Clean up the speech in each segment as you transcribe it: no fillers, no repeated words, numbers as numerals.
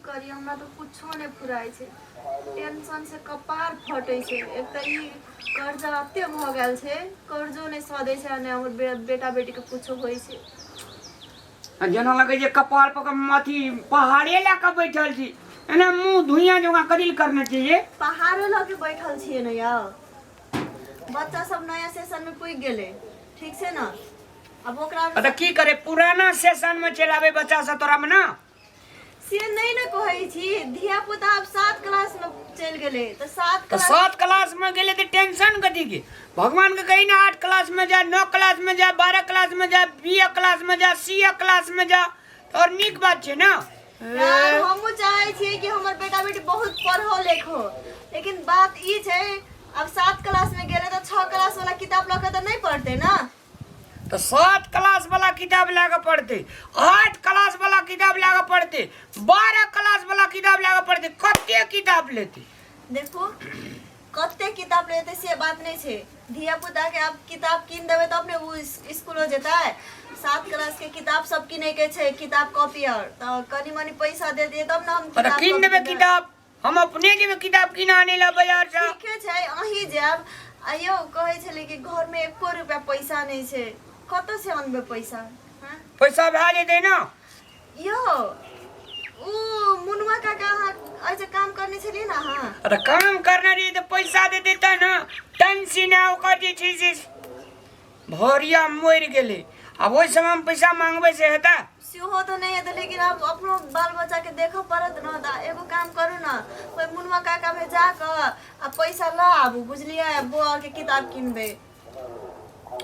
करी, हमरा तऽ कुछो नहि फुराइ छै। टेंशन से कपार फटै छै। एक तऽ ई कर्जा एते भऽ गेल छै, कर्जो नहि सधै छै आ नहि हमर बेटा बेटीके कुछो होइ छै। आ जेना लगै छै कपार पर के अथी पहाड़े लए कऽ बैठल छी, एना मुँह धुइयाँ जकाँ कथी लए करने छी ये? पहाड़ो लऽ के बैठल छियै ने यौ। बच्चा सब नया सेशन में पुगि गेलै, ठीक छै ने? आब ओकरा तऽ की करे, पुराना सेशन में चलि आबै बच्चा सब तोरा में ना? से नहि ने कहै छी, धिया पुता आब 7 क्लास में चलि गेलै तऽ 7 तऽ क्लास 7 क्लास में गेलै तऽ टेंशन कथी के? भगवान के कही ने 8 क्लास में जा, 9 क्लास में जा, 12 क्लास में जा, बी ए क्लास में जा, सी ए क्लास में जा, तऽ और नीक बात छै ने। यार, हमहूँ चाहै छियै कि हमर बेटा बेटी बहुत पढ़ो लिखो, लेकिन बात ई छै आब 7 क्लास में गेलै तऽ 6 क्लास वाला किताब लऽ के तऽ नहि पढ़तै ने। तऽ 7 क्लास वाला किताब लए कऽ पढ़तै, 8 क्लास वाला किताब लए कऽ पढ़तै, 12 क्लास वाला किताब लए कऽ पढ़तै, कते किताब लेतै? देखू, कते किताब लेतै से बात नहि छै। धिया पुता के आब किताब कीन देबै तब ने ओ स्कूलो जेतै। 7 क्लास के किताब सब किनै के छै, किताब कॉपी आर, तऽ कनि मनि पैसा दे दियै तब ने हम तऽ किताब कीन कॉपी देबै किनबै। किताब, हम अपने जेबै किताब कीन आनै लए बाजार से। ठीके छै, अहीं जायब। आ यौ, कहै छलै कि घरमे एको रुपया पैसा नहि छै, कतऽ से अनबै पैसा? हँ? पैसा भए जेतै ने। यौ, उ मुनुआ काका, अहाँ एहिसँ काम करने छलियै ने अहाँ? अरे काम करने रहियै तऽ पैसा देतै तऽ ने। टेंशन है ओकर जे छै से भरिया मरि गेलै, आब ओहि समयमे पैसा मांगबै से हेतै? सेहो तऽ नहि हेतै, लेकिन आब अपनो बाल बच्चाके देखऽ पड़त ने। तऽ एगो काम करू ने, ओहि मुनुआ काकामे जा कऽ आ पैसा लऽ आबू, बुझलियै? बौआके किताब किनबै।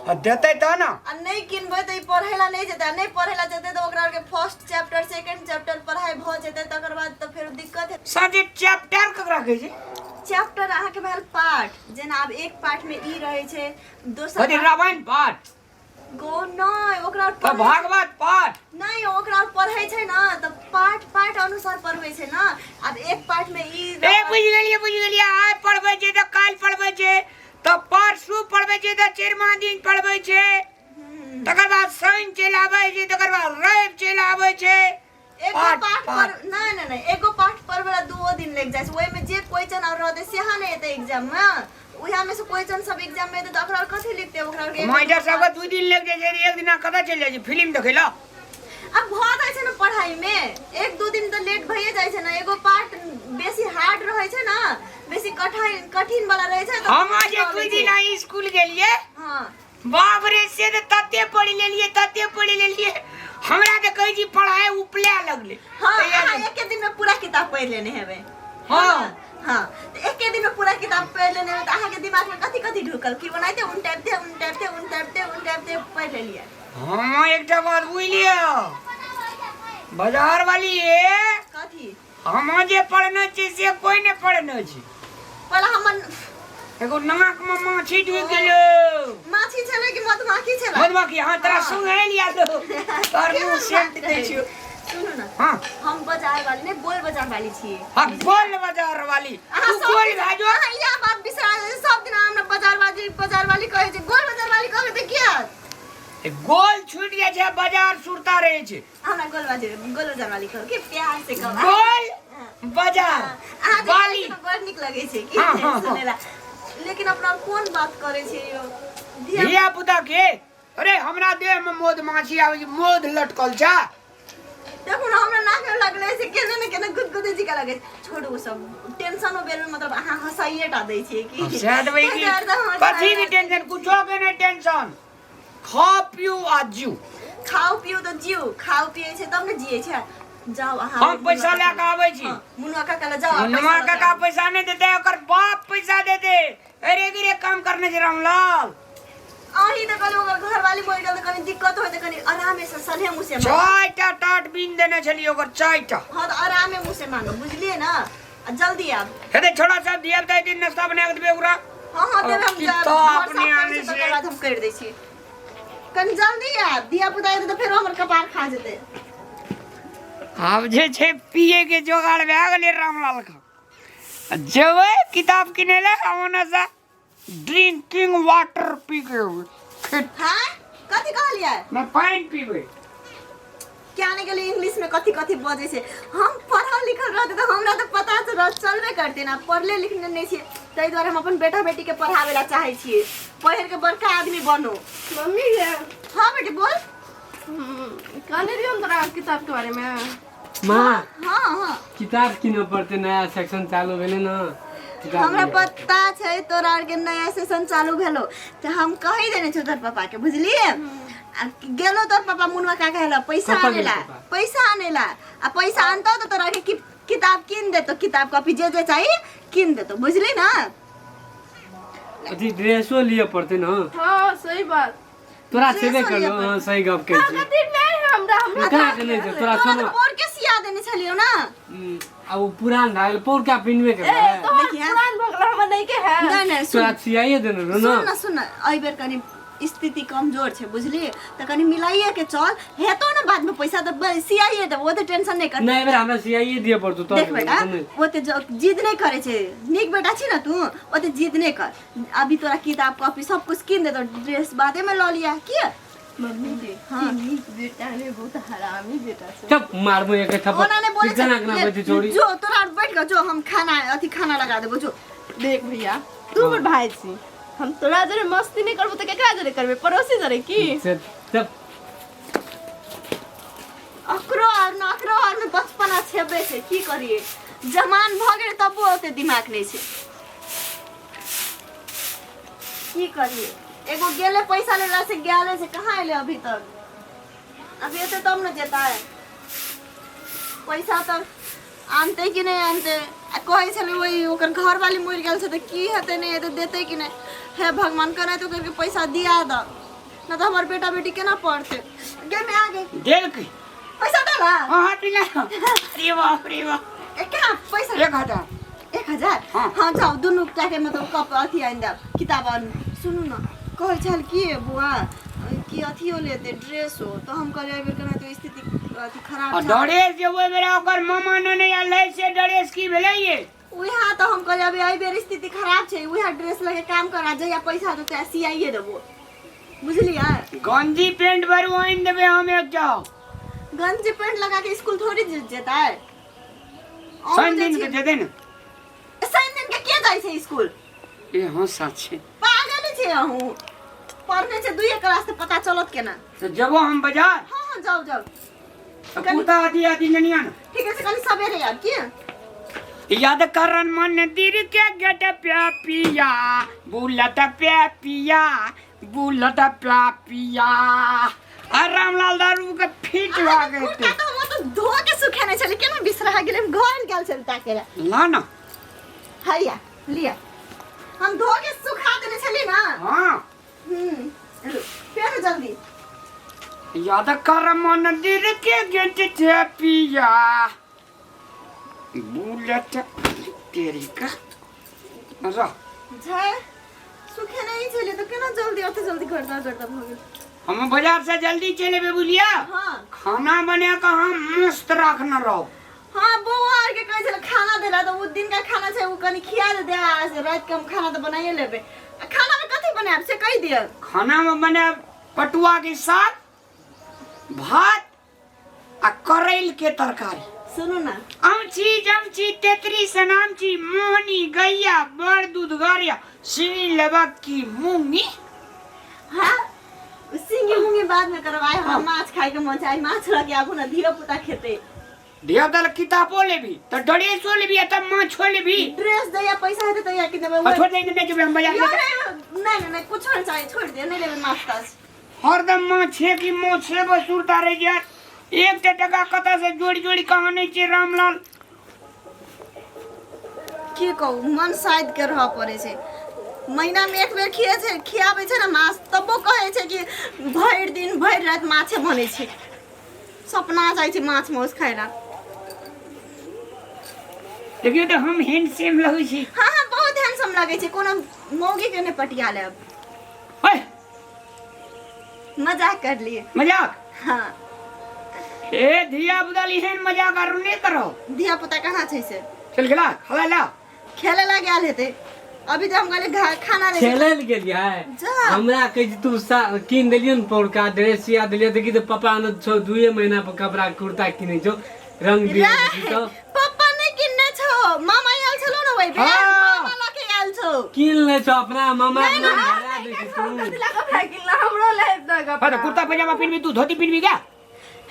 आ देतै तऽ ने। आ नहि किनबै तऽ ई पढ़ै लए नहि जेतै, आ नहि पढ़ै लए जेतै तऽ ओकरा आरके फर्स्ट चैप्टर सेकंड चैप्टर पढ़ाइ भऽ जेतै, तकर बाद तऽ फेर दिक्कत हेतै। साँझे चैप्टर ककरा कहै छै? चैप्टर अहाँके भेल पाठ। जेना आब एक पाठमे ई रहै छै, दोसर कथी, रामायण पाठ? गो नहि, ओकरा तऽ पढ़ै भागवत पाठ? नहि, ओकरा पढ़ै छै ने तऽ पाठ पाठ अनुसार पढ़बै छै ने। आब एक पाठमे ई ए, बुझि गेलियै, बुझि गेलियै। आइ पढ़बै छै तऽ काल्हि पढ़बै छै, तऽ परसू पढ़बै छै, तऽ चेरमा दिन पढ़बै छै, तकर बाद शनि चलि आबै छै, तकर बाद रवि चलि आबै छै। एगो पाठ पाठ पाठ पर नहि नहि नहि, एगो पाठ पढ़बै ला 2 दिन लागि जाइ छै। ओहिमे जे क्वेश्चन आओर रहतै सेहा नहि एतै एग्जाम मे। उएह मे से क्वेश्चन सब एग्जाम मे एतै तऽ ओकरा आओर कथी लिखतै? ओकरा आरके एगो मास्टर दूगो सबके 2 दिन लागि जाइ छै, एक दिना कतऽ चलि जाइ छै? फिल्म देखै लए। अब भऽ जाइ छै ने पढ़ाई मे 1-2 दिन तऽ लेट भइए जाइ छै ने। एगो पार्ट बेसी हार्ड रहै छै ने, बेसी कठिन कठिन वाला रहै छै तऽ हम जे अबै 2 छै। दिन आइ स्कूल गेलियै, बाप रे, से तऽ तते पढ़ि लेलियै, तते पढ़ि लेलियै, हमरा तऽ कहै छी पढ़ाइ उपले लगलै। तहिया अहाँ से- एके दिन में पूरा किताब पढ़ि लेने हेबै। हाँ। हाँ, तऽ एके दिन में पूरा किताब पढ़ि लेने हेबै तऽ अहाँके दिमाग में कथी कथी ढुकल कि ओनाहिते उनटाबिते उनटाबिते उनटाबिते उनटाबिते पढ़ि लेलियै? हम एकटा बात बुझलियै बाजार वाली ये। कथी? हम जे पढ़ने छी से कोई नहि पढ़ने छी। पहला हमर एगो नाक में माछी ढुकि गेलो। माछी छलै कि मधुमाखी छलै? मधुमक्खी, हाँ, तोरा हाँ। सुंघै लिया तो तोहर केहन मुंह बात सेंट दै कहै छियौ। छी? सुनू ने। हाँ। हम बाजार वाली नहि, गोल बाजार वाली छियै। हाँ, गोल बाजार वाली। अहाँ तू सब गोल दिन- भए जो। अहाँ इएह बात बिसरा जाइ छी, सब दिन हमरा बाजार वाली बाजार वाली कहै छै, गोल बाजार वाली कहबै तऽ की हैत? ए, गोल छूटि जाइ छै, बाजार सुरता रहै छै। हमरा गोल बाजार, गोल बाजार वाली कहू कि प्यार से कहू? गोल बाजार अहाँ जे वाली। कहै छी ने, बड़ नीक लगै छै कि हाँ, हाँ, हाँ। सुनैला। लेकिन अपना कोन बात करै छियै यौ? धिया धिया पुता के, अरे हमरा देह में मोद माछी आबै छै, मोद लटकल छै। देखू ने, हमरा नाक में लगलै से केने ने केने गुदगुदी जिका लगै छै। छोड़ू ओ सब टेंशनो बेर में, मतलब अहाँ हँसाइए टा दै छियै कि सएह देबै ताहि कि दुआरे तऽ हमर कथी के टेंशन? कुछो के नहि टेंशन, खाओ पियू आ जीउ। खाओ पियू तऽ जीउ, खाओ पियै छै तब ने जियै छै। जाउ अहाँ। हम पैसा लए कऽ आबै छी। हँ, मुनुआ काका लए जाउ आ मुनुआ पैसा लऽ कऽ काका आबू। पैसा नहि देतै, ओकर बाप पैसा देतै। अरे गिरे काम करने छै रामलाल। अहीं तऽ कहलहुँ ओकर घरवाली मरि गेल तऽ कनि दिक्कत होइत, कनि आरामे से सलहे मुँह से मांगब। 4टा टाट बीन देने छलियै ओकर, 4टा। हँ, तऽ आरामे मुँह से मांगब, बुझलियै ने? आ जल्दी आब। हेतै छोड़ा सब धिया पुता दिन नाश्ता बना कऽ देबै ओकरा। हँ हँ, देबै हम। की जायब, तऽ घर अपने साफ करै आनै छी, तकर छै। बाद हम करि दै छी। कनि जल्दी आब, धिया पुता एतै तऽ फेरो हमर कपार खा जेतै। आब जे छै पिए के जोगाड़ भए गेलै रामलाल के। जेबै किताब किनै लए आ ओने से ड्रिंकिंग वाटर पी के अबै। हाँ, कथी कहलियै? नहि, पानि पीबै। क्या नहि गेलै, इंग्लिश में कथी कथी बजै छै। हम पढ़ल लिखल हेतै ने। पढ़ले लिखने नहि छियै, ताहि दुआरे हम अपन बेटा बेटीके पढ़ाबै लए चाहै छियै, पढ़ि के बड़का आदमी बनो। मम्मी गे। हाँ बेटी, बोल। कहने रहियो हम तोरा किताब के बारे में। माँ। हाँ हाँ। किताब किनऽ पड़तै, नया सेक्शन चालू भेलै ने। किताब हमरा लिअ। पता छै तोरा आरके नया सेशन चालू भेलो, तऽ हम कहि देने छौ तोर पापा के, बुझलिए? आ गेलो तोर पापा मुनवा काका हेलो पैसा कतऽ आने गेल ला। पापा? पैसा आने ला, आ पैसा आनतो तऽ तोरा के किताब कीन देतो, किताब कॉपी जे जे चाहिए कीन देतो, बुझली ना? अथी ड्रेसो लिअ पड़तै ने। हाँ, सही बात। तोरा छेबे ड्रेसो लिअ करलो। हाँ, सही गप कहै छी। कथी नहीं, हमरा हमरा कहाँ के नहि छै तोरा? तोरा छौ तऽ ने। पोर के सिया देने छलियौ ना। आ ओ पुरान भए गेल, पौरका पिन्हबे ए करबै। तोहर देखिए। पुरान भऽ गेल, हमर नहीं के है। नहीं नहीं, सुन। तोरा सियाइए देने रहो सुन ने। ना, सुन ना, एहि बेर कनि स्थिति कमजोर छै, बुझली? तऽ कनि मिलाइए के चल, हेतौ ने बाद में पैसा तऽ सियाइए देबो, ओते टेंशन नहि कर। नहि, एहि बेर हमरा सियाइए दिअ पड़तौ तब। देख बेटा, ओते जिद नहि करै छै, नीक बेटा छी ने तू, ओते जिद नहि कर। अभी तोरा किताब कॉपी सब कुछ कीन देतौ, ड्रेस बादे में लऽ लिया किया। मम्मी गे। हाँ। ई नीक बेटा ने, बहुत हरामी बेटा छै। चुप, मारबो एक थप्पड़। ओना नहि बोलै केना केना छै। बैठे छोड़ी। जो तोरा बैठ के जो, हम खाना अथी खाना लगा देबो, जो। देख भैया, तू हमर भाई छी, हम तोरा जरे मस्ती नहीं करबो तऽ केकरा जरे करबे? पड़ोसी जरे की? से चुप। अकरो आर न अकरो आर में बचपना छेबे छै, की करिए, जमान भऽ गेलै तबो ओते दिमाग नहि छै, की करिए। एगो गेले पैसा लेला से गेले से कहाँ एले अभी तक? अभी एते तब न जेतै। पैसा तऽ आनतै कि नहि आनतै? आ कहै छलै ओहि ओकर घरवाली मरि गेल छै, तऽ की हेतै नहि हेतै, देतै कि नहि? हे भगवान, केनाहितो करिके पैसा दिया दऽ, नहि तऽ हमर बेटा बेटी केना पढ़तै? गे मे आ गे। देलकै। पैसा देला? हाँ, पिला। अरे बाप रे बाप। ए, कहाँ पैसा? 1000। 1000? हाँ। हाँ, जाउ दुनू टाके मतलब कप अथी आनि देब, किताब आनु। सुनू ने, कहै छल कि बुआ कि अथियो लेते ड्रेसो, तऽ हम कहलियै एहि बेर केना तऽ स्थिति अथी खराब आ छै। ड्रेस जे ओहि बेरा ओकर मामा नेने आयल रहै से ड्रेस की भेलै ये? उएह तऽ हम कहलियै, अभी एहि बेर स्थिति खराब छै, उएह ड्रेस लगे काम करा, जहिया पैसा देतै सियाइए देबो, बुझलियै? गंजी पेंट बरू आनि देबै हम एकटा। गंजी पेंट लगा के स्कूल थोड़ी जेतै। शनि दिन के जेतै ने। शनि दिन के के जाइ छै स्कूल? ए हाँ, सच छै। पागल छै अहूँ, पढ़ने छै दुइए क्लास तऽ पता चलत केना? तऽ जेबो हम बाजार। हाँ हाँ, जाउ जाउ। तऽ कुर्ता अथी अथी लेनिया ने। ठीक है, कनि सवेरे आब की। याद करन मंदिर के गेट पे पिया बुलट पे, पिया बुलट पे पिया, आ रामलाल दारू के फिट भऽ गेल। कुर्ता तऽ हम तऽ धो के सुखेने छली, केना बिसरा गेलै? हम घर गेल छली ताके ला। ला ना। हैया लिया, हम धो के सुखा देने छली ना। हाँ। फेर जल्दी। याद कर मंदिर के गेट पे पिया बुलेट तेरी का रह। झै, सुखेने ही छली तऽ केना जल्दी ओते जल्दी गर्दा गर्दा भऽ गेल? हम बाजार से जल्दी चलि एबै, बुझलिया? हाँ। खाना बना कऽ हम मस्त रखने रहब। हाँ, बौआ आर के कहै छलै खाना देला, तऽ ओ दिन का खाना छै, ओ कनि खिया दे, आ राति के हम खाना तऽ बनाइए लेबै। आ खाना में कथी बनायब से कहि दिअ। खाना में बनायब पटुआ के साग, भात आ करैल के तरकारी। सुनू ना। अमछी जमछी तेतरी सनामछी मोहनी गैया बड़ दूध गरिया सिनी लेबक की मूंगी? हाँ, सिंगी मुंगी बाद में करवाए, हमरा माछ खाए के मन छै, आइ माछ लऽ के आबू ने, धियो पुता खेतै। धिया पुता किताबो लेबी तऽ ड्रेसो लेबी आ तब माछो लेबी। ड्रेस दैया पैसा हेतै तैया कि देबै। आ छोड़ दे, नहि जेबै हम बाजार। यो नहीं नहीं नहीं, कुछो नहीं चाहिए, छोड़ दे, नहीं लेबै माछ ताछ। हरदम माछे की माछे बस सुरता रहि जायत। एकटा टका कतऽ से जोड़ि जोड़ि कऽ आनै छै रामलाल? की कहू, मन साइद के रहऽ पड़ै छै। महीना में एक बेर खिए छै, खियाबै छै ने माछ, तबो कहै छै कि भरि दिन भरि राति माछे बनै छै। सपना जाइ छै माछ माउस खाय ला। देखियौ तऽ, हम हैंडसेम लगै छी? हाँ हाँ, बहुत हैंडसम लगै छै, कोनो मौगी के नहि पटिया लेब। है। मजाक कर लिए। मजाक? हाँ। ए धिया पुता एहन मजाक आर नहि करो। धिया पुता कहाँ छै से? चल गेला खाला ला। खेले ला गेल हेतै अभी तऽ। हम कहलियै खाना नहि। खेले लए गेलियै? जा। हमरा कहै छै तू कीन देलियै ने पौरका ड्रेस सिया देलियै, देखी तऽ पापा ने छौ, दुए महीना पर कपड़ा कुर्ता किनै छौ रंग बिरंग रे, तऽ। पप्पा नहि किनने छौ, मामा आयल छलौ ने बे हाँ। मामा लके आयल छौ कीन ले छौ अपना मामा के नाम धरा दै छी तू कथी ला कपड़ा किनला हमरो ले इतना कपड़ा हाँ तो कुर्ता पजामा पिनबी तू धोती पिनबी क्या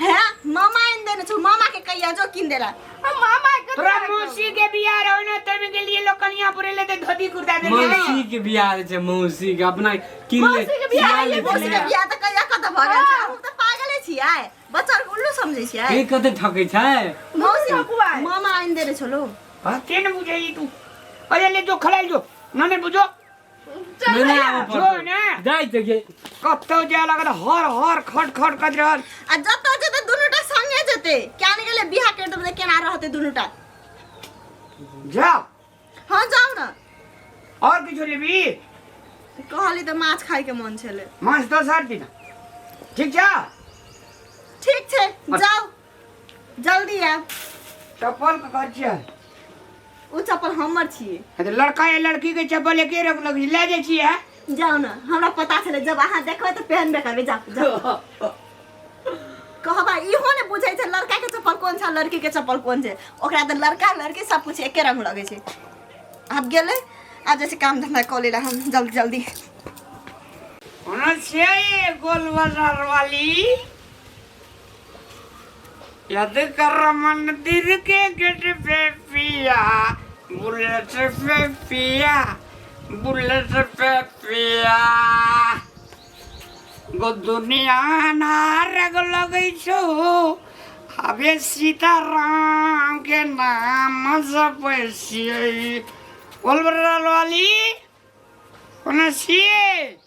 है मामा आनि देने छौ मामा के कहिया जो कीन देला हम मामा के तोरा मौसी के बियाह रहो ना तब के लिए लोग कनिया पुरे ले धोती कुर्ता दे मौसी के बियाह रहै छै मौसी के अपना कीन ले मौसी के बियाह सिया रहै ले मौसी के छियै। बियाह तऽ कहिया कतऽ भऽ गेल छै हम तऽ पागले छियै बच्चा के उल्लू समझै छियै हे कते ठकै छै मौसी ठकुआ। मामा आनि देने छलो बाते न बुझे तू अरे ले जो खलाइ जो ना नहीं बुझो चल नहीं भैया। आबऽ जो पड़तौ। ने। जाइ छै गे कतौ जाय लागल हर हर खट खट कर रहल आ जतऽ जेतै दुनूटा संगे जेतै क्या नहि गेलै बियाह करि देबै तऽ केना रहतै दुनूटा जा हँ जाउ ने और किछो लेबी कहली तऽ माछ खायके मन छलै माछ दोसर दिन ठीक छ ठीक छै जाउ जल्दी आयब चप्पल के घर छियै ओ चप्पल हमर छियै तऽ लड़का या लड़की के चप्पल एके रंग लगे ले जाइ छियै जाउ ने हमरा पता छलै जब अहाँ देखबै तऽ पहनबे करबै जाउ जाउ कहबा इहो ने बुझै छै लड़का के चप्पल कोन छै लड़की के चप्पल कोन छै ओकरा तऽ लड़का लड़की सब कुछ एके रंग लगै छै आब गेलै आब जैसे काम धंधा कऽ लेला हम जल्दी जल्दी ओना छियै गोल बाजार वाली याद कर मंदिर के गेट पे पिया बुलेट पे पिया बुलेट पे पिया गो दुनिया नारग लगै छौ हवे सीताराम के नाम जपै छियै बोल वाली कोना छियै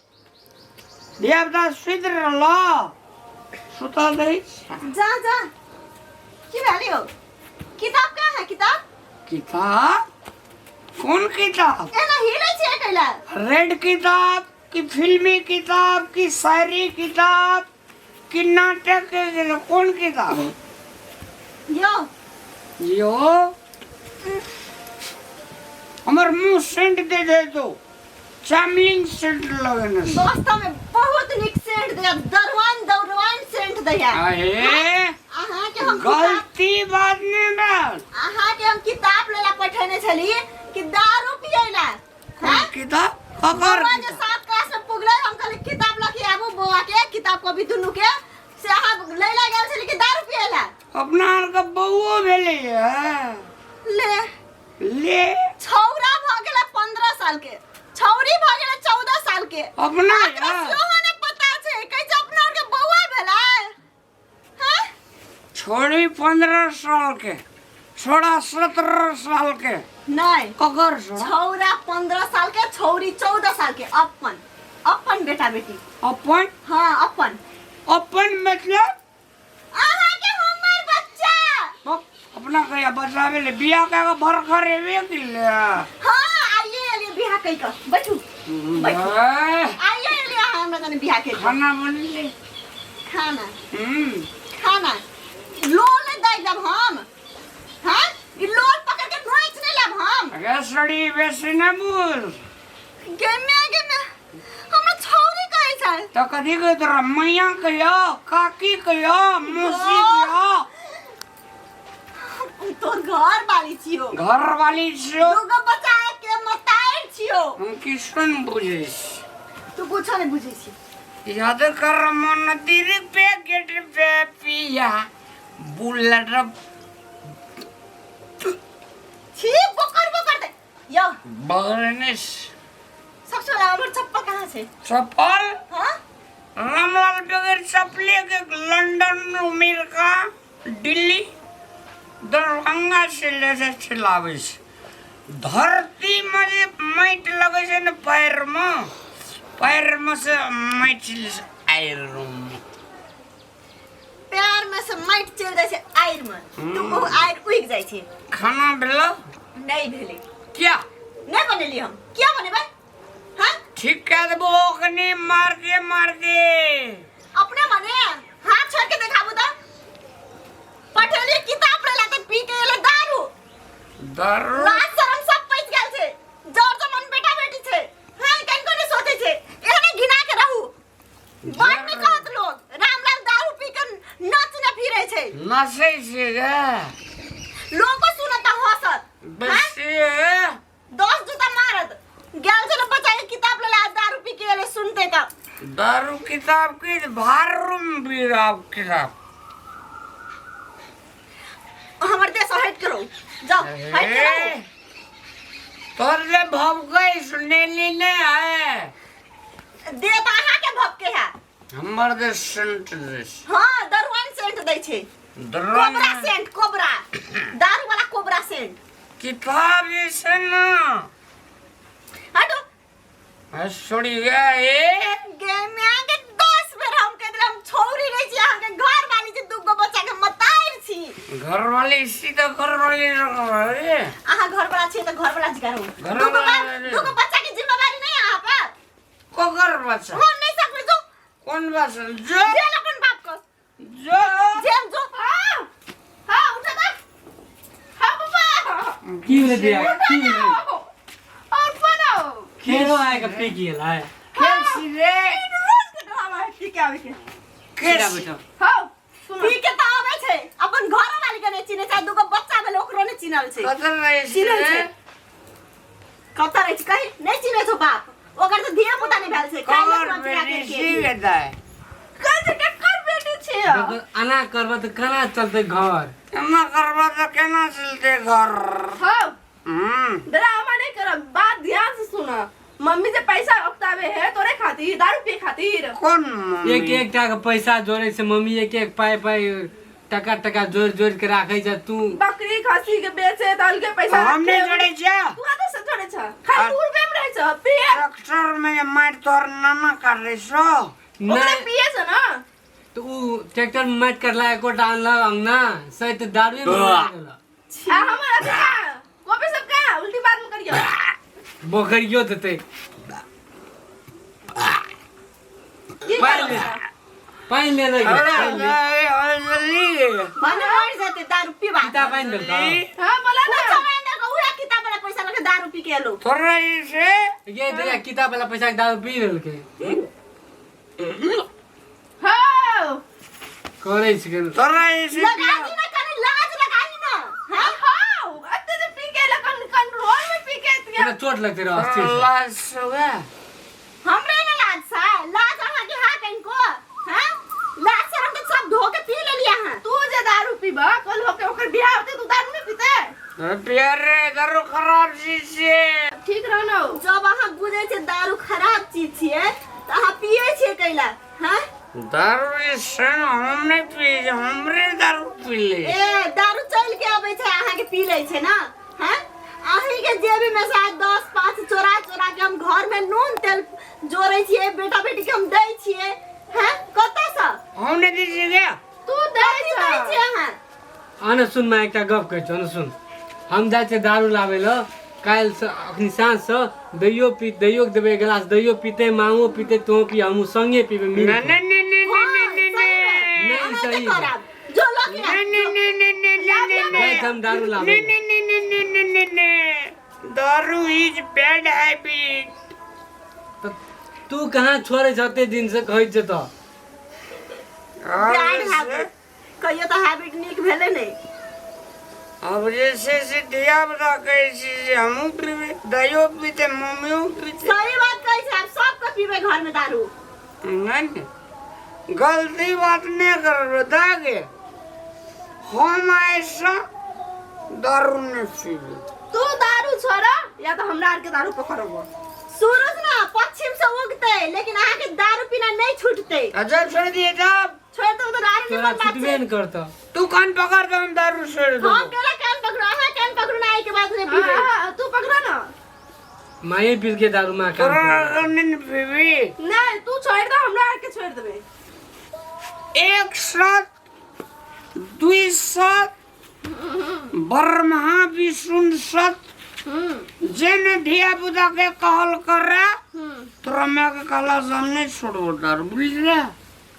धियापुता सुति रहल सुतल रहै छै जा जा की भेल यौ किताब कहाँ है किताब किताब कोन किताब एना हिलै छियै कैला रेड किताब कि फिल्मी किताब कि शायरी किताब कि नाटक के कोन किताब यौ यो हमर मुंह सेंट दे दे तो चामलिंग सेंट लगने से वास्तव में बहुत नीक सेंट दैया दरवान दौड़वान सेंट दैया अहे अहाँ के हम किताब गलती बात नहीं बात अहाँ के हम किताब लेला पठेने छली कि दारू पियैला कोन किताब ककर बौआ जे सात क्लास में पुगलै हम कहली किताब लऽ के आबू बौआ के किताब कॉपी दुनू के से अहाँ लैला गेल छली कि दारू पियैला अपना आर के बौओ भेलै है ले ले छौरा भऽ गेलै 15 साल के छौरी भऽ गेलै 14 साल के अपना एकरा सेहो नहि पता छै कहै छै अपना आरके बौआ भेलै हँ छोड़ी 15 साल के 16 17 साल के नहि ककर छोड़ा छौरा 15 साल के छौरी 14 साल के अपन अपन बेटा बेटी अपन हाँ अपन अपन मतलब अहाँके हमर बच्चा अपना कहिया बचावे ले बियाह कए के भर खरेबे के ले हाँ आइए एलिए बियाह कहि कऽ बैठू बैठू आइए एलिए अहाँ हमरा कने बियाह कहि कऽ खाना बनले खाना हम्म खाना लोल नहि दै देब हम हाँ ई लोल पकड़ के नोच नहि लेब हम अगे सड़ी बेसी न बोल गेमे गेमे हमरा छौरी कहै छै तऽ कथी कहै तोरा मैया कहियो काकी कहियो मौसी कहियो तोर घर वाली छियो घर वाली छियो दूगो बच्चा के मतार छियो हम किछो नहि बुझै छी तू कुछो नहीं बुझै छी याद कर मंदिर पे गेट पे पिया बुलेट छी बोकर बोकर दे यो बर्निश सबसे पहले हमर चप्पल कहाँ छै चप्पल हाँ रामलाल बगैर चप्पले के लंदन अमेरिका दिल्ली दरभंगा से ले से छिलाबै छै धरतीमे जे माटि लगै छै ने पैरमे पैरमे से माटि आयरमे पैर में से माटि चलि जाइ छै आड़ि में तऽ ओ आड़ि उगि जाइ छै खाना भेलो नहि भेलै क्या नहि बनेलियै हम किया बनेबै हाँ ठीक कए देबो ओकनी मार दे मार दे अपने मने हाथ छोड़ के देखाबू तऽ पठेलियै किताब लेला तऽ पी के एलै दारू दारू लाज शरम सब पैच गेल छै जर जमन बेटा बेटी छै हाँ कनिको नहि सोचै छै एहने घिना के रहू बात नहि कहत लोग रामलाल दारू पी के नचने फिरे छै नचै छै गे लोको सुनत हंसत बेसी किताब की भारूम भी आप किताब हमर देह से हट करो जाओ हट के रहो तोर ले भव गई सुनेली ने है देह तऽ अहाँके भपके है हमर दे सेंट दे हाँ दरुआन सेंट दै छै कोबरा सेंट कोबरा दारू वाला कोबरा सेंट किताब जे छै ना हटो छोड़ी गया ए गे माय के 10 बेर हम कह देले हम छौरी रहै छी अहाँके घर वाली छी दूगो बच्चा के मतारि छी घर वाली इसी तो घर वाली रे अहाँ घर वाला छी तऽ घर वाला जिका रहू घर दूगो वाला बा- दूगो बच्चा के जिम्मेवारी नहीं अहाँ पर कोकर बच्चा हम नहीं सकबै जो कौन बच्चा जो जेल अपन बाप को जो जेल जो हाँ हाँ उठा दा हाँ पापा की भेलै दिया की भेलै और बनाओ खेलो आएगा पी गेल है के सीधे रोज के ड्रामा है ठीक है आवे के सीधा बैठो हाँ सुनो पी के तऽ आबै छै अपन घर वाली के नहीं चिन्है छै दूगो बच्चा भेलै ओकरो नहीं चिन्हल छै कतऽ रहै चिन्है छै छै कतऽ रहै छै कहीं नहीं चिन्है छौ बाप ओकर तऽ धिया पुता नहीं भेल छै काल्हि कवर अपना पिया बेटी के सी गेलै कल के कर बेटी छे देखो, एना करबह तऽ केना चलतै घर एना करबा तऽ केना चलतै घर हाँ हम्म ड्रामा नहीं करब बात ध्यान से सुना मम्मी से पैसा उकतावे है तोरे खातिर दारू पिए खातिर कोन मम्मी? एक एक टा के पैसा जोड़े छै मम्मी एक एक पाइ पाइ टका टका जोड़ि जोड़ि के राखै छै तू बकरी खसी के बेचे तो अलगे पैसा हम नहीं रखे। जोड़े छियै तू कतऽ से जोड़े छ खाली दू रुपया में रहै छ पिए ट्रैक्टर में मारि तोहर नाना काटै छौ ओकरा नहि पिए छ ना तऽ उ ट्रैक्टर में माटि करला एकोटा अनलक अंगना से तऽ दारुए में मरि गेलक आ हमर अथी का कॉपी सब का उल्टी बात में करियो बोकरियो देतै की पानि ले पानि ले ले पानि ले भने मरि जेतै दारू पीबा किताब आनि देलकौ हां बोला ना कुछो आनि देलकौ उएह किताब वाला पैसा लऽ के दारू पी के एलौ थोड़ा से ये दैया किताब वाला पैसा के दारू पी लेलकै हां करै छै थोड़ा से लगा दी ना कनी लाज लगा दी ना हां हां अते जे पी के लकन कंट्रोल में पी के केना चोट लगतै रह अस्थिर से। लाज सुगा हमरे ने लाज छै लाज अहाँके हा कनिको हाँ लाज से हम तऽ सब धो के पी लेलियै अहाँ तू जे दारू पीबा कल होके ओकर बियाह होते तू दारू नहीं पीते प्यारे दारू खराब चीज छै ठीक रहो ना जब अहाँ बुझै छियै दारू खराब चीज छियै तऽ अहाँ पियै छियै कैला हाँ दारू जे छै ने हम नहि पी हमरे दारू पी ले ए दारू चलि के अबै छै अहाँके पी लै छै ना हैं अहीं के जेबी में से आज 10 5 चोरा चोरा के हम घर में नून तेल जोड़ै छियै बेटा बेटी के हम दै छियै हैं कतऽ से हम नहि दै छियै गे तू दै कथी दै छियै अहाँ आने सुन मैं एकटा गप कहै छियौ आने सुन हम जाइ छियै दारू लाबै लए काल्हिसँ अखनी साँझसँ दैयो पी दैयो के देबै एक गिलास दैयो पीतै माँओ पीतै तोहूँ पी हमहूँ सङ्गे पीबै मिल नहीं कऽ। नहीं नहीं नहीं नहीं नहीं नहीं अहाँ सही तऽ करब जो लोग नहीं नहीं नहीं नहीं नहीं नहीं जाइ तऽ हम दारू लाबै नहीं नहीं नहीं नहीं नहीं नहीं नहीं नहीं दारू is bad habit तऽ तू कहाँ छोड़ै छह ओते दिनसँ कहै छै तऽ बैड हैबिट कहियो तऽ हैबिट नीक भेलै नहि अब जे छै से धिया पुता कहै छी जे हमहूँ पीबै दाइयो पीतै मम्मियो पीतै सही बात कहै छै आब सबके पीबै घरमे दारू नहि ने गलती बात नहि करबै दागे हम आइसँ दारू नहि पीबै तू दारू छोड़ा या तो हमरा आर के दारू पकड़बो सूरज ना पश्चिम से उगतै लेकिन अहाँके दारू पीना नहि छूटतै अच्छा छोड़ दिए तब छोड़ दो तो दारू तोरा निमन बात छुटबे छै ने करतौ तू कान पकड़ दे हम दारू छोड़ हम देबो केना कान पकड़ू अहाँ कान पकड़ू ना एहिके बाद नहि पीबै हाँ, हाँ, तू पकड़ा ना माये पील के दारू माँ काम तोरा करतौ। नहीं पीबी नहीं तू छोड़ दे हमरा आर के छोड़ देबे एक साथ दुई साथ ब्रह्मा विष्णु सत जेने धिया पुता के कहल करे तोरा माय के कहला से हम नहीं छोड़बो दारू बुझले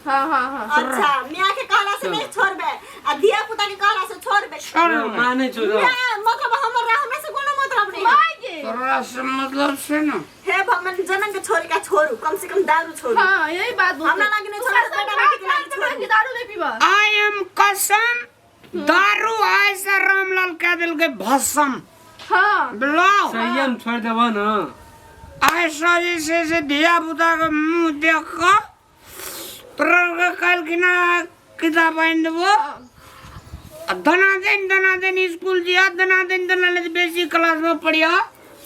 हाँ हाँ हाँ अच्छा मियाँ के कहला से नहीं छोड़बे आ धिया पुता के कहला से छोड़बे छोड़ माँ नहीं छोड़ो मियाँ, मतलब हमर हमरा से कोनो मतलब नहीं है। माय के तोरा से मतलब से ना हे भगवान जनम के छोड़ के छोड़ू कम से कम दारू छोड़ू हाँ यही बात बोलते हमरा लागे नहीं तू छोड़ो, कसम बेटा खा, बेटी के खा, लागे खा, छोड़ू। कि दारू नहीं पीबा I am कसम दारू आय से रामलाल कह दिल के भस्म हाँ बुझलो संयम छोड़ देबो ना ऐसा जैसे से धिया पुता के मुंह देख के तोरा आरके काल्हि खिना किताब आनि देबो आ दनादन दनादन स्कूल जिया दनादन दनादन बेसी क्लास में पढ़िया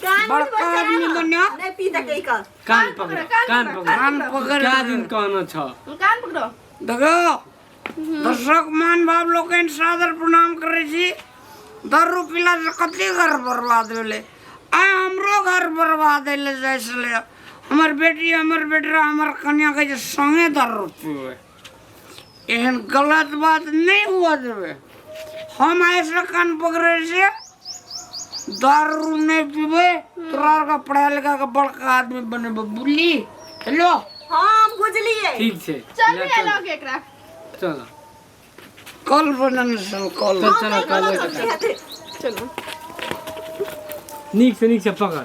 कान बड़का आदमी बनिया नहीं पी तक का कान पकड़ कान पकड़ कान पकड़ क्या दिन कहना छ कान पकड़ो देखो दर्शक मान भाव लोकनि सादर प्रणाम करै छी दारू पीला से कते घर बर्बाद भेलै आइ हमरो घर बर्बाद भेलै जाइ छलै हमर बेटी हमर बेटा हमर कन्या कहै छै संगे दारू पीबै एहन गलत बात नहि हुअ देबै हम आइसँ कान पकड़ै छियै दारू नहि पीबै तोरा आरके पढ़ा लिखा के बड़का आदमी बनेबै बुझली हेलो हम बुझलिए ठीक छै चल ले भी चल लगे एकरा चल कल बनल छल कल चल चल कल चलो नीक से नीक से पकड़।